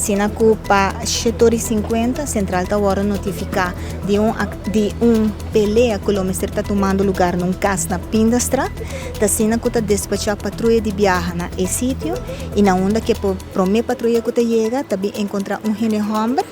Asina ku pa shetor i sinkuenta sentral ta wòrdu notifiká di un di un pelea ku lo mester ta tumando lugar na un kas na Pindastraat. Ta asina ku ta despachá patruya di biaha na e sitio i na unda ku e promé patruya ku ta yega ta bin enkontrá un hende hòmber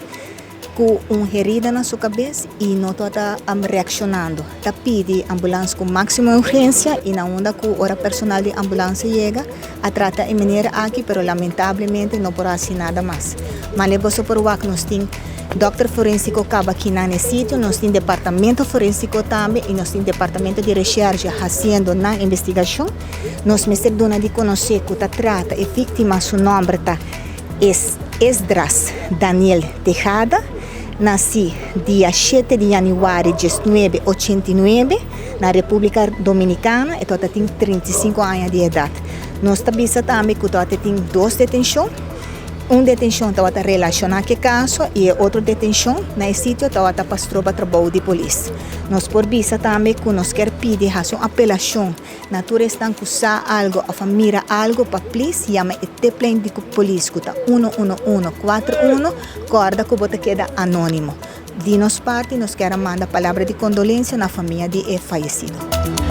ku un herida na su kabes i no tabata reakshonando. Ta pidi ambulans ku máksimo urgensia i na unda ku ora personal di ambulans a yega a trata e meneer aki pero lamentablemente no por hasi nada mas. Mane boso por wak nos tin dòkter forensiko kaba aki na e sitio, nos tin departamento forensiko tambe i nos tin departamento di reshèrshe hasiendo nan investigashon. Nos mester duna di konosé ku ta trata e víktima su nòmber ta Esdras Daniel Tejada, nasí dia shete di yanüari diesnuebe ochenta i nuebe na Repúblika Dominikana. E tabata tin 35 aña di edat. Nos ta bisa tambe ku tabata tin dos detenshon. Un detenshon tabata relashoná ku e kaso i e otro detenshon na e sitio tabata pa stroba trabou di polis. Nos por bisa tambe ku nos kier pidi hasi un apelashon Na tur esnan ku sa algo òf a mira algo pa plis yama e tiplijn di polis ku ta 11141, kòrda ku bo ta keda anónimo. Di nos parti nos kier a manda palabra di kondolensia na famia di e fayesido.